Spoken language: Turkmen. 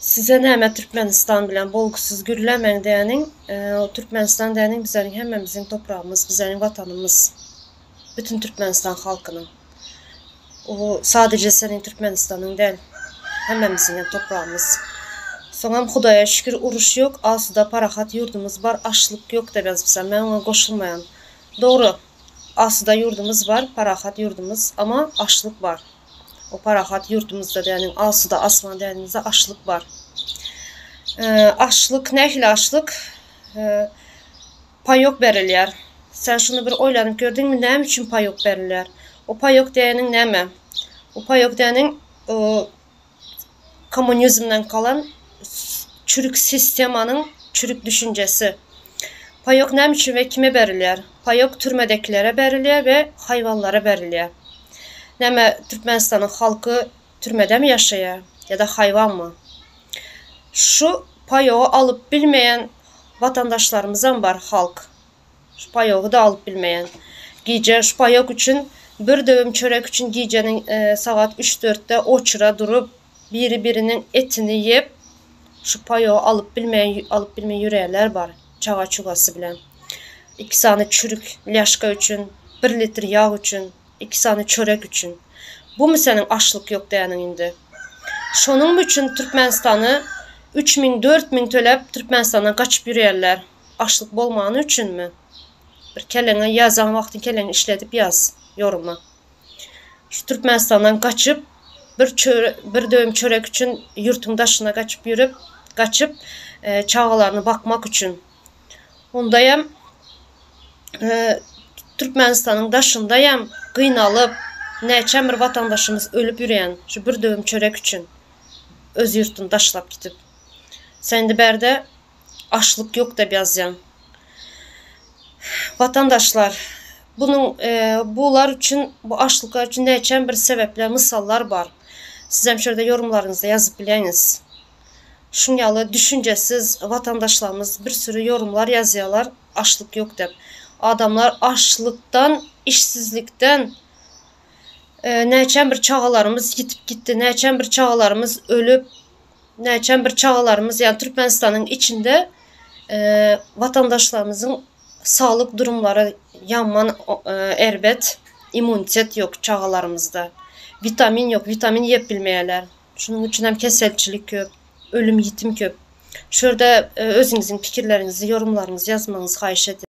Size näme Türkmenistan bilen bolgusyz gürlemäň däniň, o Türkmenistan däniň bizleriň hemmämiziň topragymyz, bizleriň watanymyz. Bütün Türkmenistan halkynyň. O sadece seniň Türkmenistanyň däl, hemmämiziň hem topragymyz. Soňam Hudaýa şükür uruş ýok, asuda parahat ýurdumyz bar, açlyk ýok dep ýazypsan, men oňa goşulmaýan. Dogry, asuda ýurdumyz bar, parahat ýurdumyz, ama açlyk bar. O parahat ýurdumyzda däniň asuda asman dänimizde açlyk bar. Açlyk nähili açlyk? Paýok berilýär. Sen şuny bir oýlanyp gördüňmi, näme üçin paýok berilýär? O paýok däniň näme? O paýok däniň kommunizmden galan çürük sistemanyň çürük düşünjesi. Paýok näme üçin we kime berilýär? Paýok türmedekilere berilýär we haýwanlara berilýär. Näme Türkmenistanyň halky türmedemi ýaşaýar ýa-da haýwanmy? Şu paýogy alyp bilmeýän watandaşlarymyzam bar halk. Şu paýogy-da alyp bilmeýän. Gije şu paýok üçin bir döwüm çörek üçin gijeniň sagat üç-dörtde oçura durup, biri-biriniň etini iýip, şu paýogy alyp bilmeýän, alyp bilmeýän ýöreýänler bar çaga-çugasy bilen. Iki sany çürük lýaşka üçin, bir litr ýag üçin, iki sany çörek üçin. Bumy seniň açlyk ýok däniň indi? Şonuň üçin Türkmenistany 3000, 4000 töläp Türkmenistandan gaçyp ýörýärler. Açlyk bolmany üçinmi? Bir kelleňe ýazan wagtyň kelleňi işledip ýaz ýoruma. Şu Türkmenistandan gaçyp bir çöre bir döwüm çörek üçin ýurtuň daşyna gaçyp ýürüp gaçyp çagalaryny bakmak üçin. Ondaýam Türkmenistanyň daşyndaýam gynalyp näçe bir watandaşymyz ölüp ýürýän şu bir döwüm çörek üçin öz ýurtuny taşlap gidip. Sen indi bärde Açlyk ýok dep ýazýaň. Watandaşlar, bunuň bular üçin, bu açlyklar üçin näçem bir sebäpler, mysallar bar. Sizem şu ýerde ýorumlaryňyzda ýazyp bilýäňiz. Şuň ýaly düşünjesiz watandaşlarymyz bir süri ýorumlar ýazýarlar, açlyk ýok dep. Adamlar açlykdan, işsizlikden näçem bir çagalarymyz ýitip gitdi, näçem bir çagalarymyz ölüp, Näçem bir çagalarymyz ýa Türkmenistanyň içinde watandaşlarymyzyň saglyk durumlary ýaman erbet, immunitet ýok çagalarymyzda. Witamin ýok, witamin iýip bilmeýärler. Şunuň üçin hem keselçilik köp, ölüm-ýitim köp. Şu ýerde özüňiziň pikirleriňizi, ýorumlaryňyzy ýazmagyňyzy haýyş edýän.